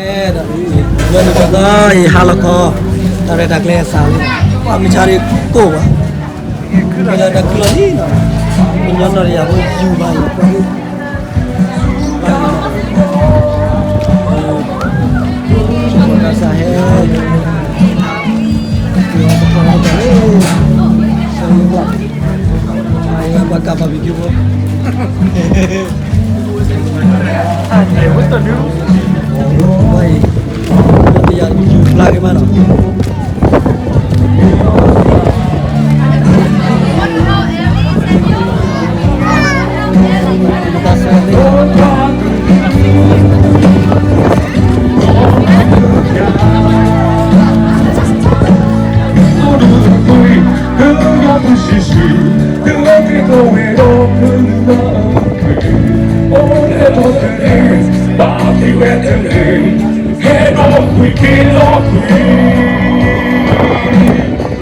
ဒီး ဝဲန့ၣ်ကသီအံၤ ဟါလီၤခီ တၢ်ရဲၣ်တၢ်ကျဲၤအသးလံ, ပှၤမုၢ်ဆါရံၣ်ကိၢ်ဘၣ်, ဒီးတၢ်ခုလီၤလံနီၤ, ကညီနီၢ်တယၤဖိယူၤဘၣ်အံၤ, ဘၣ်အံၤ, တၢ်စးဟဲ ပှၤကးဘၣ်ဘံၣ်က့ဖိ ဝဲအံၤ တယၤယူၤဖျါက့ၤမးနီၤ.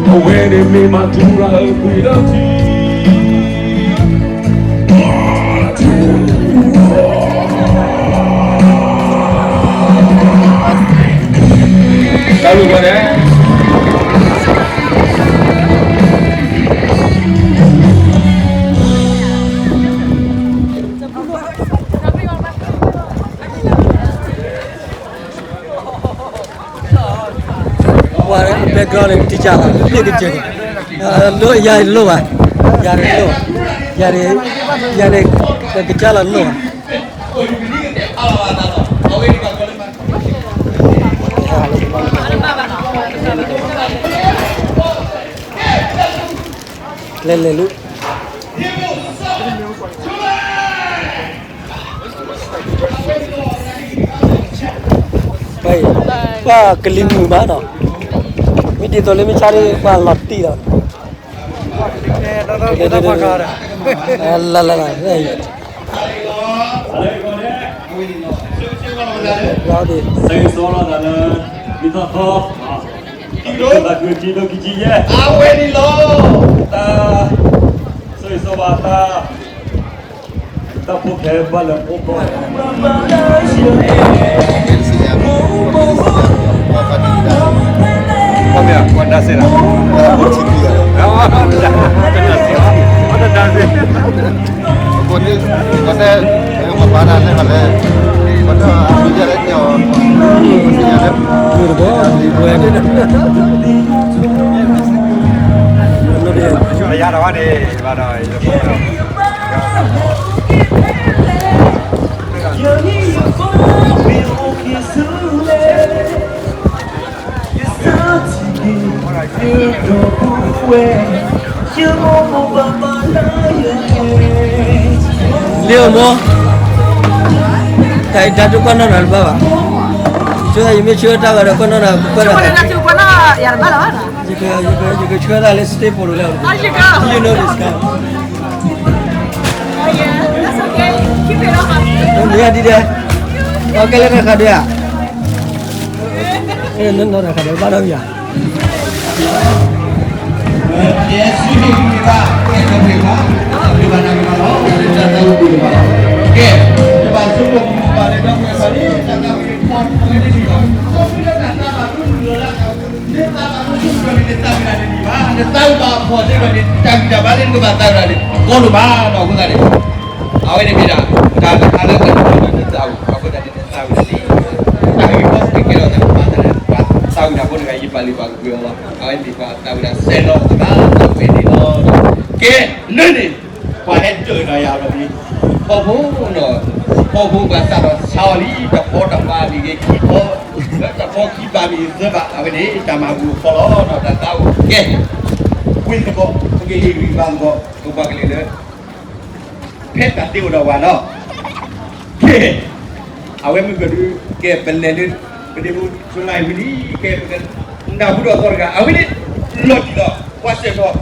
အဝဲန့ၣ်မ့ၢ်မၤထူရၤအပှ့ၤလီၤထံ တၢ်လူၢ်ဝဲဒၣ် ပှၤ background န့ၣ် teacher လီၤ လၢကစၢၢ်န့ၣ် လိၣ်ယၤတလိၣ်ဘၣ်, ယၤတလိၣ်, ယၤန့ၣ်, ယၤန့ၣ် ကစၢ်လီၤလိၣ်ဘၣ်. လဲၤလဲၤလူၤ ပှၤကလံၤမုာ်မးနီၤ, မ့ၢ်ဒ်သိးလၢမ့ၢ်ဆါဒ် ပှၤလီၤတံၢ်လီၤ, လၢလၢလၢ လီၤဒ် လီၤဒ် လီၤဒ် အဝဲန့ၣ်လီၤ တၢ် ဆိၣ်ဂ့ၤဆိၣ်ဝါတၢ် တၢ်ဖိခဲဘၣ်လၢအိၣ်ကီၢ် မ့ၢ်ဝဲဒၣ်စ့လီၤ အဃိန့ၣ် ပတဲ ပှၤဘၣ်တၢ်လဲၣ် ပှၤလဲၣ် ပှၤတၢ်အမံၤယၤလဲၣ် ပှၤ မုၢ်တဘီ ဝဲ ယၤဒီးဝဲန့ၣ် ဘၣ်ဒီး လ့အမိၢ်, တၢ်အံၤတၢ်ဒိၣ်ကွၢ်နီၢ်နၤတဘၣ်ဘၣ်. ဆိသးယမ့ၢ်ဆှၢတၢ်ဘၣ်ဒီးကွၢ်နီၢ်နၤ ကွၢ်တၢ်, ယကဆှၢတၢ်လၢ staple လီၤလၢ you know this guy. မ့ၢ်ဒ်ဒဲး, အကဲလၢတၢ်ခးဒဲးဧါ, နီၢ်တၢ်ခးဒဲးဘၣ်ဒီးမ့ၢ်ဧါ. နသးဘၣ်ဖှီၣ်စ့ၢ်ကီးန့ၣ် တၢ်ဂံၢ်တၢ်ဘါလၢနကဘၣ်သးရၤန့ၣ် ကီဒိၣ်မးနီၤ အဃိသတးန့ၣ် အဝဲန့ၣ်မ့ၢ်ဒၣ် တၢ်တခါလၢကဒိၣ်မးလၢနသးအူ အဃိသတးန့ၣ် နသးဝံၣ်န့ၣ် တၢ်ဂ့ၢ်ကီကဲထီၣ်သးပှၤသး ပှၤသးဝံၣ်တၢ်ဖိတဂၤအံၤ ပာ်လုၢ်ပာ်ကပှ့ၤအီၤလီၤ. အဝဲန့ၣ်ပှၤသးဝံၣ်တၢ်စဲးလီၤသး သးဝံၣ်န့ၣ်လီၤ. ကဲ လၢန့ၣ် ပှၤဟဲဒၢးဒီးယၤလီၤန့ၣ် ဖီဖိနီၤ ဖီဖိပှၤသးဒီးဆါအီၤလံ တဖီတပါမံၤဂ့ၤ ခံဖီ လၢတဖီခံပါမံၤဂ့ၤသၢပါ အဝဲန့ၣ် တၢ်မၤဘူၣ်အဖီလီၤ တၢ်သးအိၣ်ကဲ ဝ့ၢ်သကိး ပကဟ့ၣ်ဂံၢ်ဘါသကိး ပပှၤကလုာ်လၢ ဖဲတၢ်သ့အိၣ်ဒီးဝၤနီၤ ကဲ အဝဲမုၢ်ကဒု ကဲပလဲၤလၢ ပဒ့ဖိ ဆူလၢဝံၤလံ ကဲပကနၢ်ဟူဒီးသီတဂၤ အဝဲန့ၣ် လီၤတံၢ်လီၤ ကွၢ်စဲးထီၣ်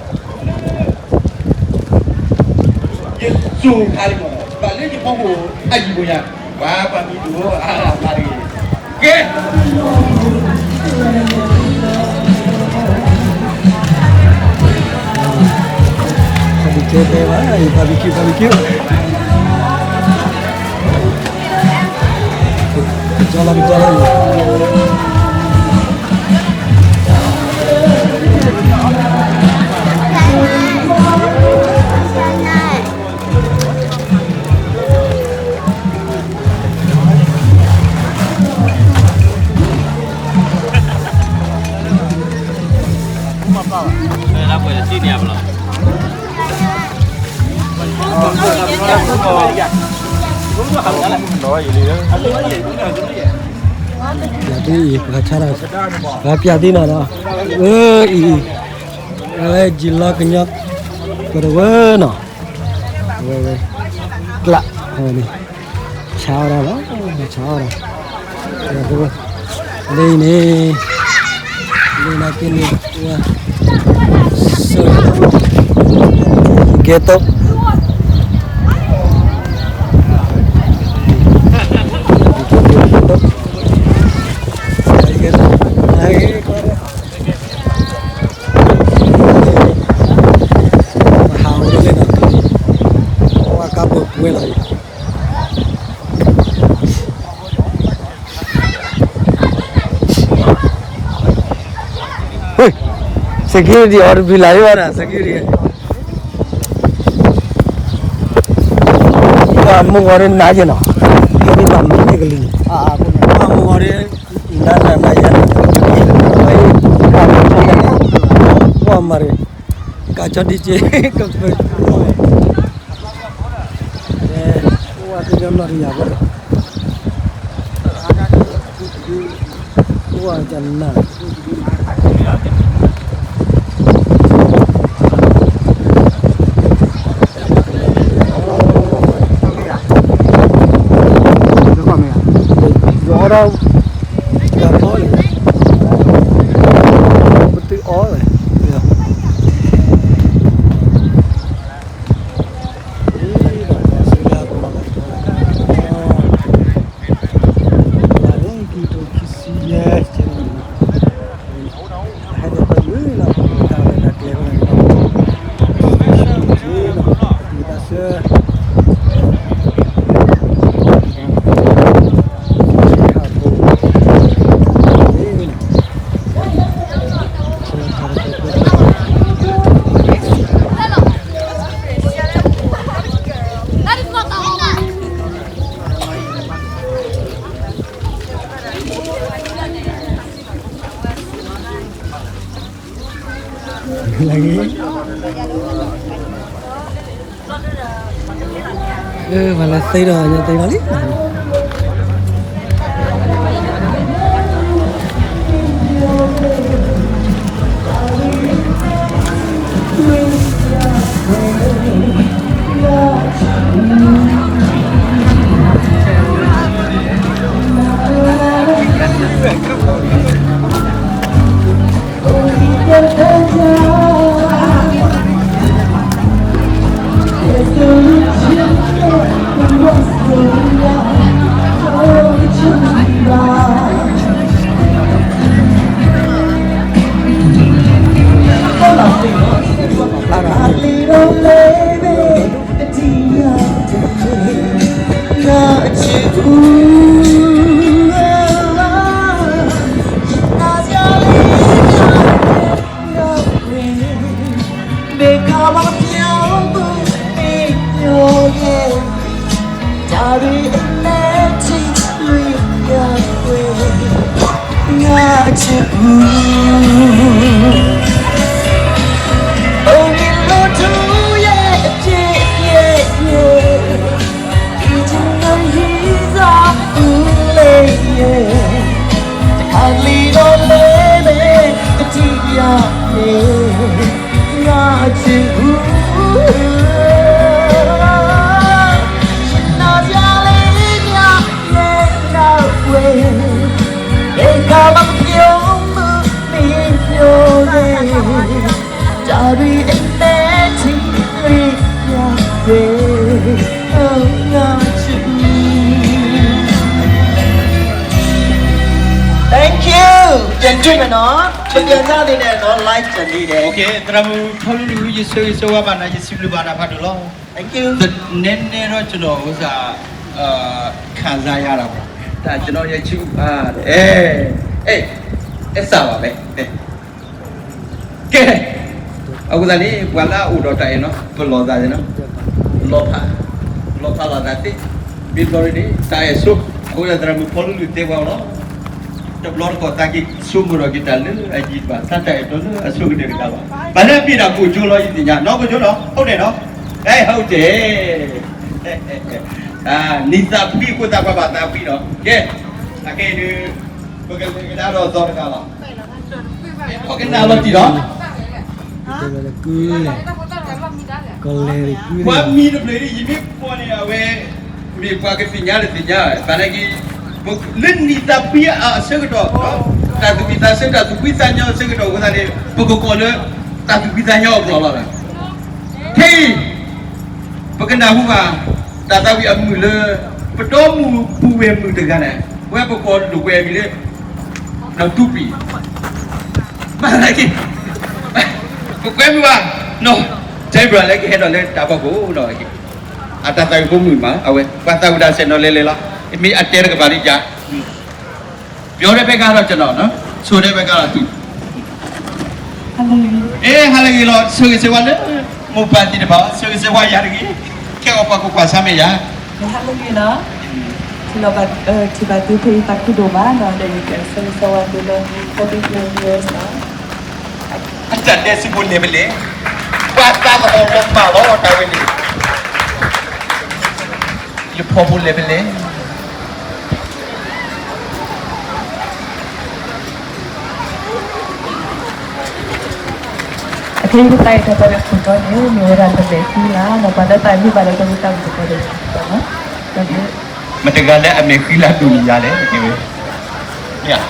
ယစိၤခါလံမး ဘၣ်လၢယဖီခိၣ်အယံၤပူၤညါ ပှၤပှၤမံၤဒိၣ်အါအါတဂ့ၤ ကဲ barbecue တဲဘၣ် barbecue barbecue ကၠီလီၤကၠီလီၤ ပျးသ့အံၤ ပှၤဆါတၢ် ပှၤပျးသ့နီၤနီၤ အၢ အံၤ အဝဲယံာ်လီၤကညီ ပတဝဲနီၤ ဝဲဝဲ ကျး အဝဲန့ၣ် ဆါအီၣ်တၢ်လီၤ ဆါအီၣ်တၢ် လၢအံၤန့ၣ် လၢနာ်က့န့ၣ် ကဲသိး ပဟးဝဲလၢနီၤ ပှၤကါပှဲၤပှဲၤလီၤအံၤ security အီၤတဘျုးလၢ်ယဘၣ်ဒီး security ပှၤမုၢ်ဂီၤရ့နးယဲၢ်နီၤ ဟဲဒ်ပှၤမုၢ်န့ၣ်ကလံၤန့ၣ် ပှၤမုၢ်ဂီၤရ့ နးနးနးယဲၢ်နီၤ ပှၤမုၢ်ဂီၤရ့ ပှၤမၤရ့ ကးကၠီဒ်က့ ကပၢၤ ဝဲ အိၣ်ဝဲသ့ၣ်နီၣ်တယၤဘၣ်ဒီး အိၣ်ဝဲကနၣ် ယီၤဒီး ယီၤဖီလဲၣ် ပတုၤအီလဲၣ် ပှၤလၢသ့ဒီး ညါသ့ဘၣ်လံ Thank you ပကနၣ်ဒ်န့ၣ်နီၤ live တနံၤန့ၣ် သရၣ်မုၣ်ထီလူလူ ယဆၢဂ့ၤဆၢဝါဘၣ်နၤ ယစံးဘျုးဘၣ်နၤဖးဒိၣ်လီၤ နဲနဲထီၣ်ကနီၤ ခံစားရတာပေါ့ တၢ်ကနီယဲဆူ အဲ အဲ အဲစၢ်ဘၣ်ဖဲ ကဲ, အဃိသတးန့ၣ် ပှၤလၢအအိၣ်ဒီးတၢ်အဲၣ်နီၤ ပလီၢ်သးန့ၣ်နီၤ, လီၤဖး, လီၤဖးလီၤသးသ့, မ့ၢ်ဘျီဒ်န့ၣ် တၢ်အဲၣ်ဆိ, အဃိသတးသရၣ်မုၣ်ဖီလူလူတဲပှၤလီၤ, တဘျီတခီၣ်သးက့ၤဆိကမိၣ်ဒီးက့ၤတၢ်လၢအယံၤတဘၣ် သးတၢ်အဲၣ်တီလၢအဆိကတၢၢ်တဂၤဘၣ်, ဘၣ်လၢအဘ့ၣ်တၢ်ကိၣ်ကၠိလီၤ ယသ့ၣ်ညါ, နီၢ်ကိၣ်ကၠိနီၤ ဟုတ်တယ်နော်, အဲ ဟုတ်တယ်, နံၣ်သးဖှံအဃိသးပှၤဘၣ်သးဖှံဒီး ကဲ, အခဲအံၤဒုး ပကလဲၤကဒါဒီးသီတဂၤလီၤ, ပကနၣ်လီၤတံၢ်လီၤ ပှၤမံၤတဖျၢၣ်န့ၣ် ယမ့ၢ်ကိးန့ၣ် အဝဲ မ့ၢ်ပှၤကသ့ၣ်ညါတသ့ၣ်ညါ, ဘၣ်နာ်က့ လၢနံၣ်သးဖှံအဆၢကတီၢ်, တၢ်သူၣ်ဝံၣ်သးဆၢ တၢ်သူၣ်ဖှံသးညီအဆၢကတီၢ်အဃိသတးန့ၣ် ပကကိးလၢ တၢ်သူၣ်ဖှံသးညီအကျိာ်လီၤ. ခဲအံၤ ပကနၢ်ဟူဘၣ် တၢ်သးဝံၣ်အမုာ်လၢ ပဒီမုၢ်ပူၤဝဲၢ်မုၢ်တဂၤန့ၣ် ဝဲပကိးလိာ်ကွဲအမံၤလၢ နီၢ်တူပံၤ, မၤသးက့ၤ ပကွဲမုာ်ဘၣ်, နီၢ် တဲဘြၣ်လၢကဟဲဒီးလၢတၢ်ဖီခိၣ်နီၢ်, အတၢ်သးဝံၣ်ဖိမုာ်မး အဝဲ ပှၤသးဝံၣ်တၢ်ဆဲးနီၤလဲၤလဲၤလီၤ, မ့ၢ်အတဲတကပၤဒ်ယၤ, ပြောတဲ့ဘက်ကကတော့ကျွန်တော်နော်, ဆိုတဲ့ဘက်ကကတော့သူ, ဟါလၢအဂ့ၤလီၤ ဆိၣ်ဂ့ၤစၢၤဝါလၢ မိၢ်ပၢ်သ့ၣ်တဖၣ် ဆိၣ်ဂ့ၤစၢၤဝါယၤတဂ့ၤ, ခဲအံၤပှၤကကွၢ်ဆါမဲာ်ယၤ, ဟါလၢအဂ့ၤလီၤ, ထံၣ်ဘၣ်သုဖဲအံၤသးခုဒိၣ်မးနီၤ, ဒီးယကဆိၣ်ဂ့ၤစၢၤဝါသုလၢ Happy New Year နီၤ, အတၢ်တဲစုဖိလဲၤဖဲလဲၣ်, ပှၤသးသဟီၣ်လီၤမၢ်လီၤတၢ်ဝဲန့ၣ်, ယဖီဖိလဲၤဖဲလဲၣ် အခဲအံၤပသးအံၤတၢ်ပီၣ်လဲၣ်ခိၣ်တီန့ၣ် မ့ၢ်ဝဲဒၣ်တမဲာ်ဃံလၤ, ဒီးပှၤလၢသးမံဘၣ်လၢတၢ်ဝံသးစူၤတကပၤန့ၣ်, မတဂၤလၢအမဲာ်ဃံလၤဒိၣ်န့ၣ်ယၤလဲၣ်, နကွၢ်ကဘၣ်,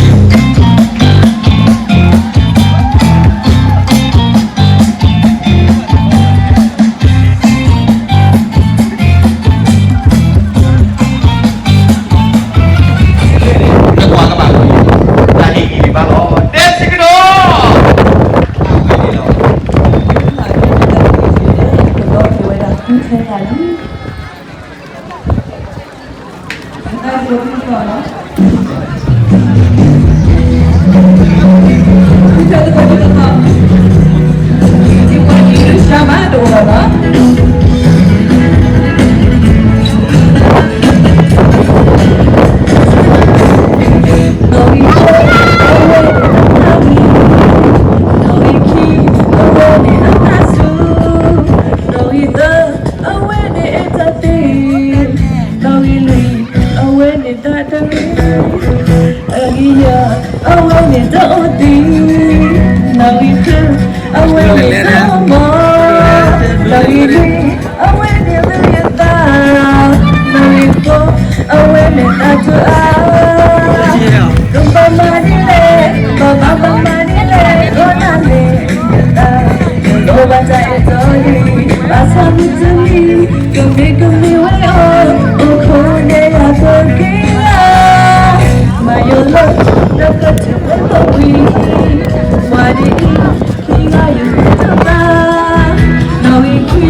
တၢ်ဟ့ၣ်ဂံၢ်ဘါလီၤ, တဲစ့ၢ်ကီး, ဝဲန့ၣ်လီၤ, ကဘီက့ၤဝဲဒၣ်ဃုထဲတၢ်လံ, အဝဲန့ၣ်အတၢ်သ့, နီၣ်ဂံၢ်လွံၢ်, အဝဲန့ၣ်တၢ်တဂ့ၤ, အဂံၢ်ယဲၢ်, အဝဲန့ၣ်တၢ်အိၣ်သံ, နီၣ်ဂံၢ်သၢ, အဝဲန့ၣ်တၢ်အိၣ်မး, နီၣ်ဂံၢ်လွံၢ်, အဝဲန့ၣ်လၢယသး, နီၣ်ဂံၢ်ဃိး, အဝဲန့ၣ်တၢ်တအါ, ကဘၣ်မၤဒ်လဲၣ်, ကဘၣ်မၤဒ်လဲၣ်, ဒီးတၢ်န့ၣ်ယသး, ကလိၣ်ဘၣ်တၢ်အဲၣ်တီလံ, ဘၣ်ဆၣ်မုၢ်တနံၤ, ကမ့ၢ်ကမ့ၢ်ဝဲအီၤ, အိၣ်ခိးန့ၢ်ယၤကက့ၤဧါ, မၤယိလီၤ, ဒီးကတုၤဝဲလီၤဝံၤ, ပှၤဒ်အံၤ, ခံဂၤယဃုတဘၣ်, နီၣ်ဂံၢ်ခွံ,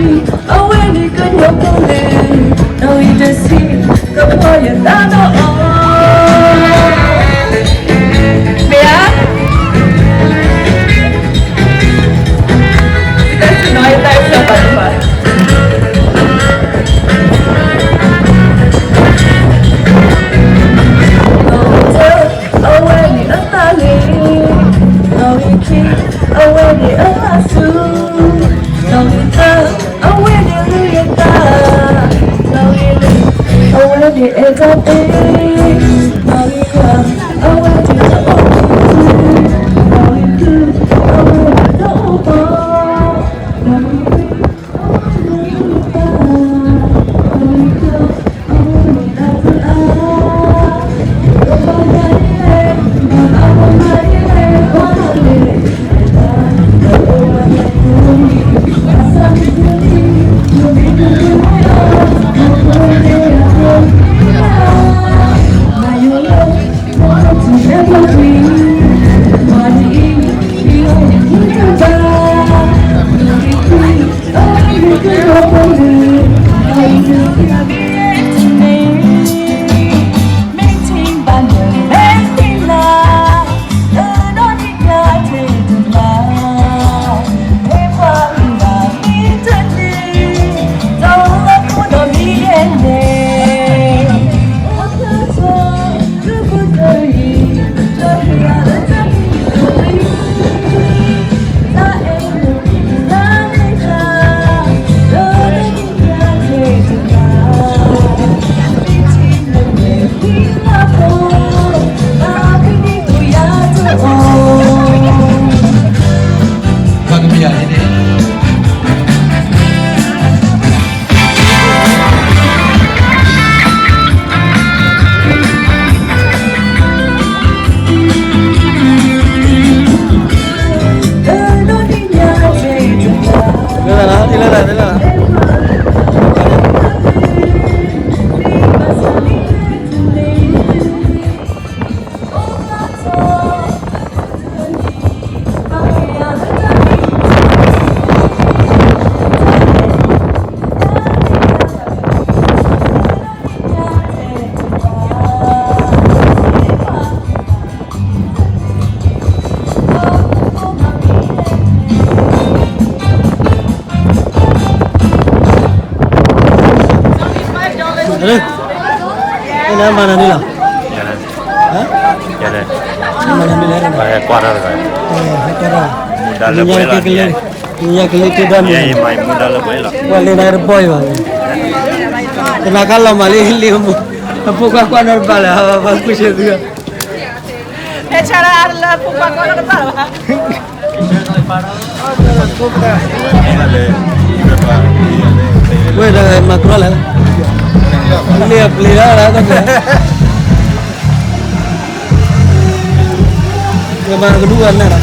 အဝဲန့ၣ်ကညီဖိလဲၣ်, နီၣ်ဂံၢ်တဆံ, ကဖီၣ်ယသးဒီးအီၤ လၢ, အဲၣ်နမၤနၤန့ၣ်လီၤ, ဟါ, မၤနၤန့ၣ်လဲၣ်, ကွၢ်တၢ်တဂၤ, ကွၢ်တၢ်, မူဒါလၢပှဲၤလီၤ, ညါကလံၣ်တ့ၢ်ဒီးန့ၣ်, မူဒါလၢပှဲၤလီၤ, ကွၢ်လၢနၤတဘီယၤဘၣ်, တနာ်ခါလီၤမၢ်လံလံ, အဖိခွါကွၢ်နီတဘၣ်လၢၤ, ဘၣ်ကူၣ်ဆၢသု, ဟဲဆါလၢအဖိခွါကွၢ်နီတဘၣ်လၢၤဘၣ်. ဝဲဒၣ်မၤကြီလဲၣ်, လ့ၣ်အပျ့ၤလၢ်လၢ်, ကမၤကဒူၣ်ဝဲနၢ်လ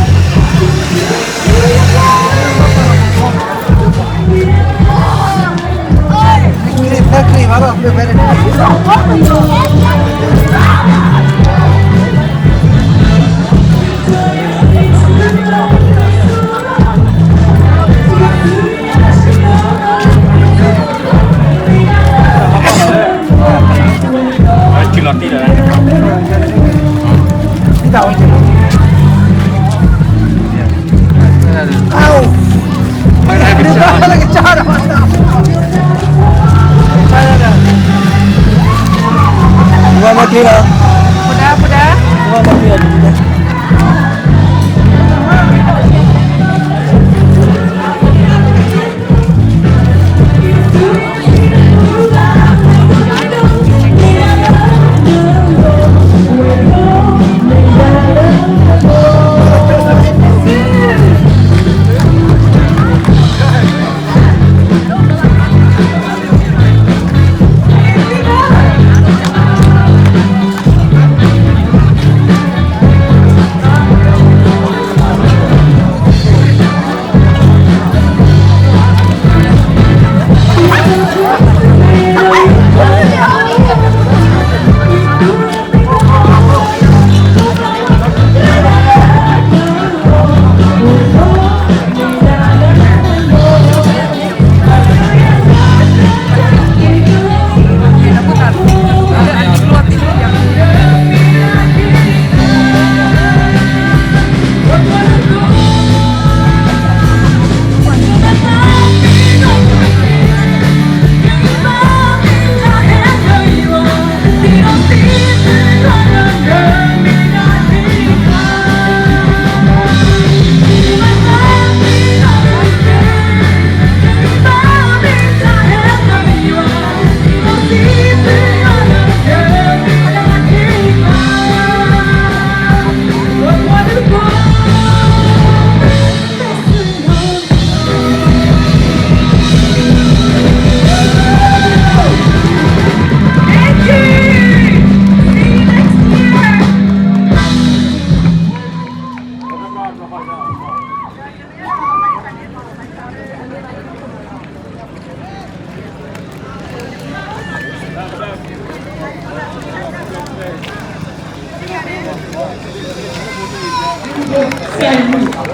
ီၤ,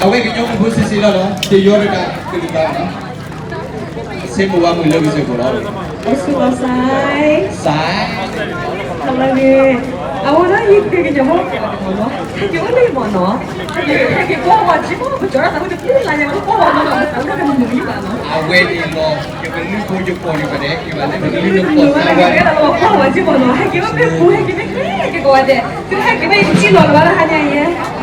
အဝဲကညီဖိဆံးဆံးလီၤလီၤ, တယီတဂၤကလုာ်ဘၣ်နီၤ, စ့မုၢ်ဝါမုၢ်လၢကစၢၢ်ခိၣ်လီၤ, စး, စး, အဝဲဒၣ်ယက့ၤကညီဖိ, ဟဲက့ၤအိၣ်လၢယမီၢ်နီၤ, ဟဲက့ၤကွၢ်ဝဲက့ၤမီၢ်, ပကၠီဒၣ်သးဝဲတပူၤလၢ်ညါ ဝဲတကွၢ်ဝဲနီၤ, အဝဲန့ၣ်လီၤ, ယကလုၢ်ဖိယကီၢ်န့ၣ်ပဒဲး, ယကလုၢ်ဖိယကီၢ်န့ၣ်ပဒဲး, ကွၢ်ဝဲက့ၤမီၢ်နီၤ, ဟဲက့ၤအိၣ်မ့ၢ်ပူၤ ဟဲက့ၤမ့ၢ်က့ၤက့ၤကိးဂၤဒဲး, သုဟဲက့ၤမ့ၢ်ယကစံၣ်လီၤလၢၤဘၣ်လၢဟါညါအံၤ